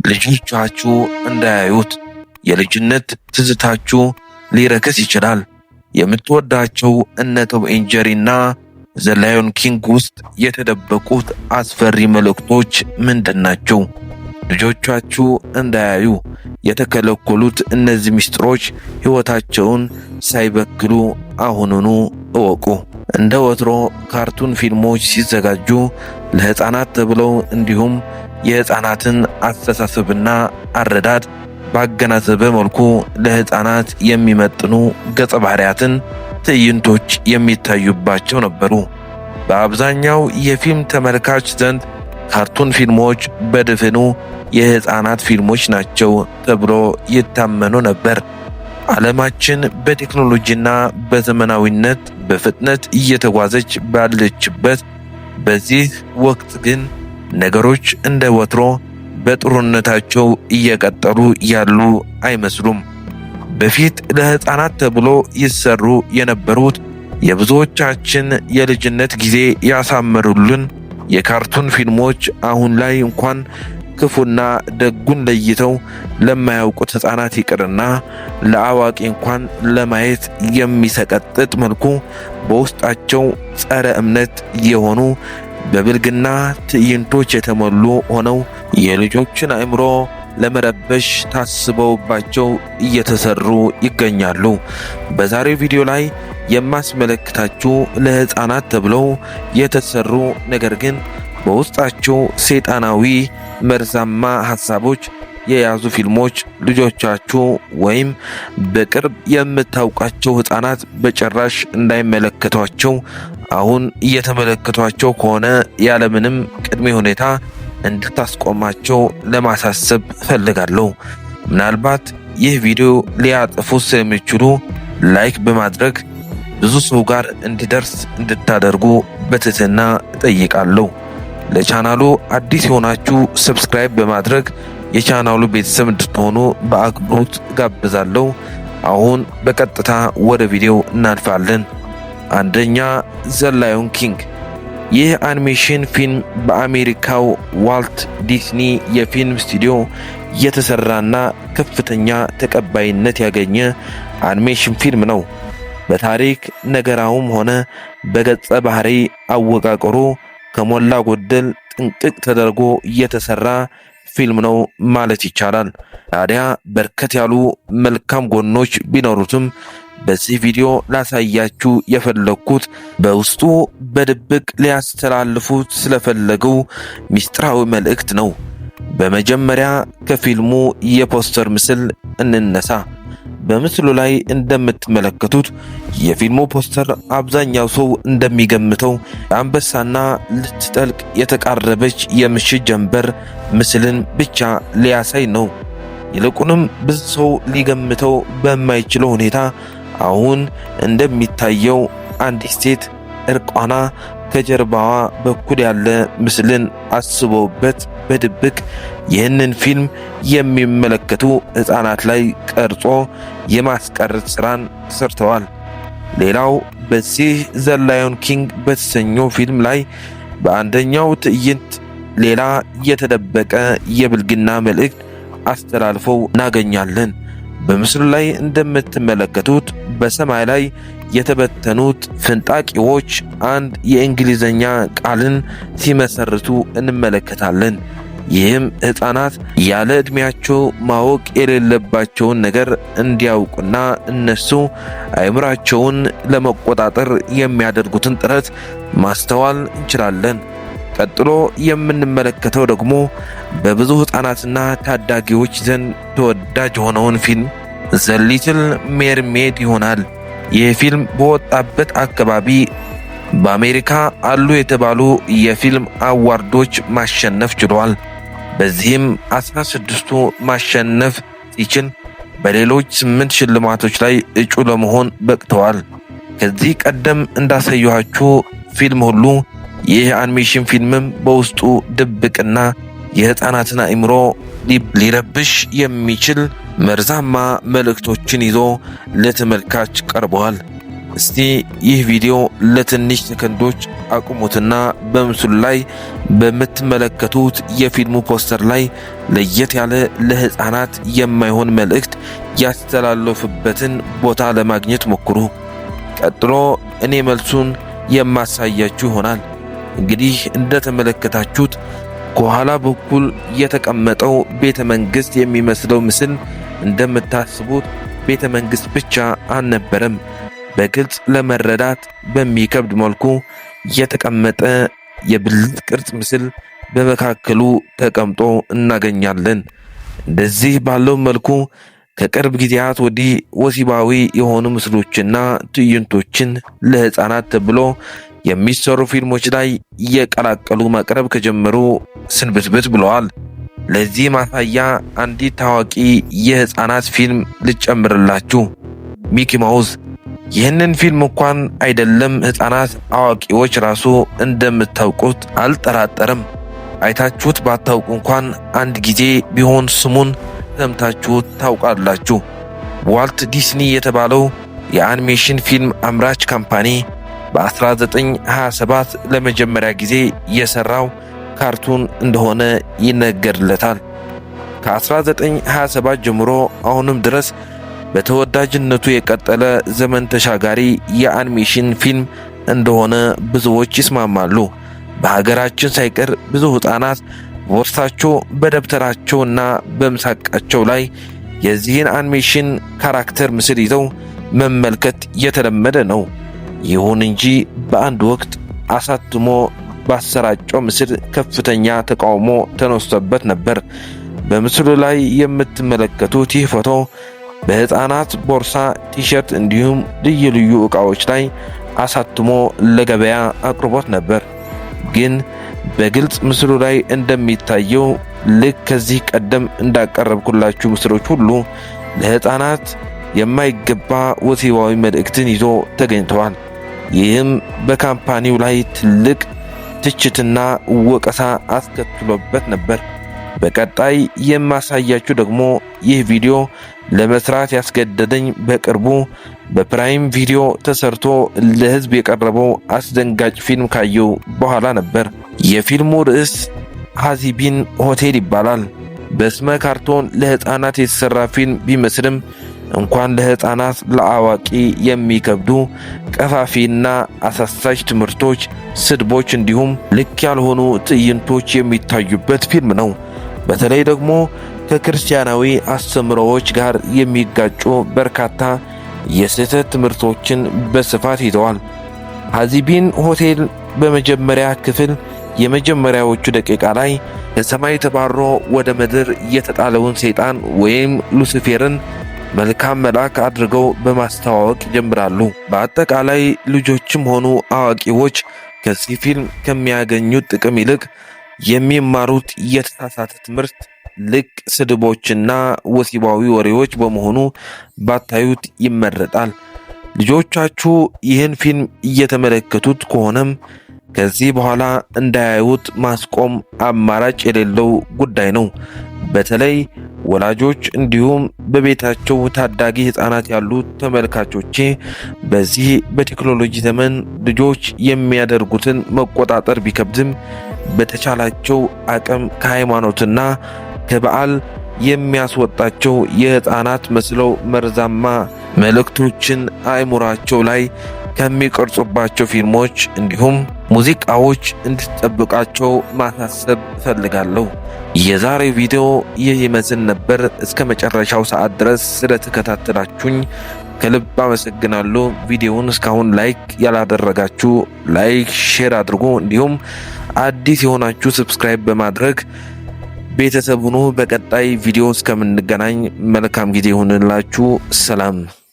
ልጆቻችሁ እንዳያዩት የልጅነት ትዝታችሁ ሊረክስ ይችላል። የምትወዳቸው እነ Tom and Jerry እና The Lion King ውስጥ የተደበቁት አስፈሪ መልእክቶች ምንድን ናቸው? ልጆቻችሁ እንዳያዩ የተከለከሉት እነዚህ ምስጢሮች ሕይወታቸውን ሳይበክሉ አሁኑኑ እወቁ። እንደ ወትሮ ካርቱን ፊልሞች ሲዘጋጁ ለሕፃናት ተብለው እንዲሁም የሕፃናትን አስተሳሰብና አረዳድ ባገናዘበ መልኩ ለሕፃናት የሚመጥኑ ገጸ ባህሪያትን፣ ትዕይንቶች የሚታዩባቸው ነበሩ። በአብዛኛው የፊልም ተመልካች ዘንድ ካርቱን ፊልሞች በድፍኑ የሕፃናት ፊልሞች ናቸው ተብሎ ይታመኑ ነበር። ዓለማችን በቴክኖሎጂና በዘመናዊነት በፍጥነት እየተጓዘች ባለችበት በዚህ ወቅት ግን ነገሮች እንደ ወትሮ በጥሩነታቸው እየቀጠሉ ያሉ አይመስሉም። በፊት ለሕፃናት ተብሎ ይሰሩ የነበሩት የብዙዎቻችን የልጅነት ጊዜ ያሳመሩልን የካርቱን ፊልሞች አሁን ላይ እንኳን ክፉና ደጉን ለይተው ለማያውቁት ሕፃናት ይቅርና ለአዋቂ እንኳን ለማየት የሚሰቀጥጥ መልኩ በውስጣቸው ጸረ እምነት የሆኑ በብልግና ትዕይንቶች የተሞሉ ሆነው የልጆችን አእምሮ ለመረበሽ ታስበውባቸው እየተሰሩ ይገኛሉ። በዛሬው ቪዲዮ ላይ የማስመለክታችሁ ለሕፃናት ተብለው የተሰሩ ነገር ግን በውስጣቸው ሰይጣናዊ መርዛማ ሐሳቦች የያዙ ፊልሞች ልጆቻችሁ ወይም በቅርብ የምታውቃቸው ሕፃናት በጭራሽ እንዳይመለከቷቸው፣ አሁን እየተመለከቷቸው ከሆነ ያለምንም ቅድመ ሁኔታ እንድታስቆማቸው ለማሳሰብ እፈልጋለሁ። ምናልባት ይህ ቪዲዮ ሊያጠፉ ስለሚችሉ like በማድረግ ብዙ ሰው ጋር እንዲደርስ እንድታደርጉ በትህትና እጠይቃለሁ። ለቻናሉ አዲስ የሆናችሁ subscribe በማድረግ የቻናሉ ቤተሰብ እንድትሆኑ በአክብሮት ጋብዛለሁ። አሁን በቀጥታ ወደ ቪዲዮው እናልፋለን። አንደኛ፣ The Lion King። ይህ አኒሜሽን ፊልም በአሜሪካው ዋልት ዲስኒ የፊልም ስቱዲዮ የተሰራና ከፍተኛ ተቀባይነት ያገኘ አኒሜሽን ፊልም ነው። በታሪክ ነገራውም ሆነ በገጸ ባህሪ አወቃቀሩ ከሞላ ጎደል ጥንቅቅ ተደርጎ የተሰራ ፊልም ነው ማለት ይቻላል። ታዲያ በርከት ያሉ መልካም ጎኖች ቢኖሩትም በዚህ ቪዲዮ ላሳያችሁ የፈለግኩት በውስጡ በድብቅ ሊያስተላልፉት ስለፈለገው ሚስጥራዊ መልእክት ነው። በመጀመሪያ ከፊልሙ የፖስተር ምስል እንነሳ። በምስሉ ላይ እንደምትመለከቱት የፊልሙ ፖስተር አብዛኛው ሰው እንደሚገምተው የአንበሳና ልትጠልቅ የተቃረበች የምሽት ጀንበር ምስልን ብቻ ሊያሳይ ነው። ይልቁንም ብዙ ሰው ሊገምተው በማይችለው ሁኔታ አሁን እንደሚታየው አንዲት ሴት እርቃኗ ከጀርባዋ በኩል ያለ ምስልን አስበውበት በድብቅ ይህንን ፊልም የሚመለከቱ ሕፃናት ላይ ቀርጾ የማስቀረት ስራን ሰርተዋል። ሌላው በዚህ The Lion King በተሰኘው ፊልም ላይ በአንደኛው ትዕይንት ሌላ የተደበቀ የብልግና መልእክት አስተላልፈው እናገኛለን። በምስሉ ላይ እንደምትመለከቱት በሰማይ ላይ የተበተኑት ፍንጣቂዎች አንድ የእንግሊዘኛ ቃልን ሲመሰርቱ እንመለከታለን። ይህም ሕፃናት ያለ ዕድሜያቸው ማወቅ የሌለባቸውን ነገር እንዲያውቁና እነሱ አእምሯቸውን ለመቆጣጠር የሚያደርጉትን ጥረት ማስተዋል እንችላለን። ቀጥሎ የምንመለከተው ደግሞ በብዙ ሕፃናትና ታዳጊዎች ዘንድ ተወዳጅ የሆነውን ፊልም The Little Mermaid ይሆናል። ይህ ፊልም በወጣበት አካባቢ በአሜሪካ አሉ የተባሉ የፊልም award ኦች ማሸነፍ ችሏል። በዚህም 16ቱ ማሸነፍ ሲችል በሌሎች 8 ሽልማቶች ላይ እጩ ለመሆን በቅተዋል። ከዚህ ቀደም እንዳሳየኋችሁ ፊልም ሁሉ ይህ አኒሜሽን ፊልምም በውስጡ ድብቅና የሕፃናትን አእምሮ ሊረብሽ የሚችል መርዛማ መልእክቶችን ይዞ ለተመልካች ቀርበዋል። እስቲ ይህ ቪዲዮ ለትንሽ ሰከንዶች አቁሙትና በምስሉ ላይ በምትመለከቱት የፊልሙ ፖስተር ላይ ለየት ያለ ለሕፃናት የማይሆን መልእክት ያስተላለፉበትን ቦታ ለማግኘት ሞክሩ። ቀጥሎ እኔ መልሱን የማሳያችሁ ይሆናል። እንግዲህ እንደተመለከታችሁት ከኋላ በኩል የተቀመጠው ቤተ መንግሥት የሚመስለው ምስል እንደምታስቡት ቤተ መንግሥት ብቻ አልነበረም። በግልጽ ለመረዳት በሚከብድ መልኩ የተቀመጠ የብልት ቅርጽ ምስል በመካከሉ ተቀምጦ እናገኛለን። እንደዚህ ባለው መልኩ ከቅርብ ጊዜያት ወዲህ ወሲባዊ የሆኑ ምስሎችና ትዕይንቶችን ለሕፃናት ተብሎ የሚሰሩ ፊልሞች ላይ እየቀላቀሉ ማቅረብ ከጀመሩ ስንብትብት ብለዋል። ለዚህ ማሳያ አንዲት ታዋቂ የሕፃናት ፊልም ልጨምርላችሁ፣ ሚኪ ማውዝ። ይህንን ፊልም እንኳን አይደለም ሕፃናት፣ አዋቂዎች ራሱ እንደምታውቁት አልጠራጠርም። አይታችሁት ባታውቁ እንኳን አንድ ጊዜ ቢሆን ስሙን ሰምታችሁት ታውቃላችሁ። ዋልት ዲስኒ የተባለው የአኒሜሽን ፊልም አምራች company በ1927 ለመጀመሪያ ጊዜ የሰራው ካርቱን እንደሆነ ይነገርለታል። ከ1927 ጀምሮ አሁንም ድረስ በተወዳጅነቱ የቀጠለ ዘመን ተሻጋሪ የአኒሜሽን ፊልም እንደሆነ ብዙዎች ይስማማሉ። በሀገራችን ሳይቀር ብዙ ሕፃናት ቦርሳቸው በደብተራቸውና በምሳቃቸው ላይ የዚህን አኒሜሽን character ምስል ይዘው መመልከት የተለመደ ነው። ይሁን እንጂ በአንድ ወቅት አሳትሞ ባሰራጨው ምስል ከፍተኛ ተቃውሞ ተነስቶበት ነበር። በምስሉ ላይ የምትመለከቱት ይህ ፎቶ በሕፃናት ቦርሳ፣ ቲሸርት እንዲሁም ልዩ ልዩ ዕቃዎች ላይ አሳትሞ ለገበያ አቅርቦት ነበር። ግን በግልጽ ምስሉ ላይ እንደሚታየው ልክ ከዚህ ቀደም እንዳቀረብኩላችሁ ምስሎች ሁሉ ለሕፃናት የማይገባ ወሲባዊ መልእክትን ይዞ ተገኝተዋል። ይህም በ company ው ላይ ትልቅ ትችትና ወቀሳ አስከትሎበት ነበር። በቀጣይ የማሳያችሁ ደግሞ ይህ ቪዲዮ ለመስራት ያስገደደኝ በቅርቡ በ Prime Video ተሰርቶ ለሕዝብ የቀረበው አስደንጋጭ ፊልም ካየው በኋላ ነበር። የፊልሙ ርዕስ Hazbin Hotel ይባላል። በስመ ካርቶን ለሕፃናት የተሰራ ፊልም ቢመስልም እንኳን ለሕፃናት ለአዋቂ የሚከብዱ ቀፋፊና አሳሳች ትምህርቶች፣ ስድቦች እንዲሁም ልክ ያልሆኑ ትዕይንቶች የሚታዩበት ፊልም ነው። በተለይ ደግሞ ከክርስቲያናዊ አስተምህሮዎች ጋር የሚጋጩ በርካታ የስህተት ትምህርቶችን በስፋት ይዘዋል። Hazbin Hotel በመጀመሪያ ክፍል የመጀመሪያዎቹ ደቂቃ ላይ ከሰማይ ተባሮ ወደ ምድር የተጣለውን ሰይጣን ወይም ሉሲፌርን መልካም መልአክ አድርገው በማስተዋወቅ ይጀምራሉ። በአጠቃላይ ልጆችም ሆኑ አዋቂዎች ከዚህ ፊልም ከሚያገኙት ጥቅም ይልቅ የሚማሩት የተሳሳተ ትምህርት ልቅ ስድቦችና ወሲባዊ ወሬዎች በመሆኑ ባታዩት ይመረጣል። ልጆቻችሁ ይህን ፊልም እየተመለከቱት ከሆነም ከዚህ በኋላ እንዳያዩት ማስቆም አማራጭ የሌለው ጉዳይ ነው። በተለይ ወላጆች እንዲሁም በቤታቸው ታዳጊ ሕፃናት ያሉ ተመልካቾቼ በዚህ በቴክኖሎጂ ዘመን ልጆች የሚያደርጉትን መቆጣጠር ቢከብድም በተቻላቸው አቅም ከሃይማኖትና ከበዓል የሚያስወጣቸው የሕፃናት መስለው መርዛማ መልእክቶችን አእምሯቸው ላይ ከሚቀርጹባቸው ፊልሞች እንዲሁም ሙዚቃዎች እንድትጠብቃቸው ማሳሰብ እፈልጋለሁ። የዛሬው ቪዲዮ ይህ ይመስል ነበር። እስከ መጨረሻው ሰዓት ድረስ ስለተከታተላችሁኝ ከልብ አመሰግናለሁ። ቪዲዮውን እስካሁን like ያላደረጋችሁ like፣ share አድርጉ። እንዲሁም አዲስ የሆናችሁ subscribe በማድረግ ቤተሰብ ሁኑ። በቀጣይ ቪዲዮ እስከምንገናኝ መልካም ጊዜ ይሁንላችሁ። ሰላም።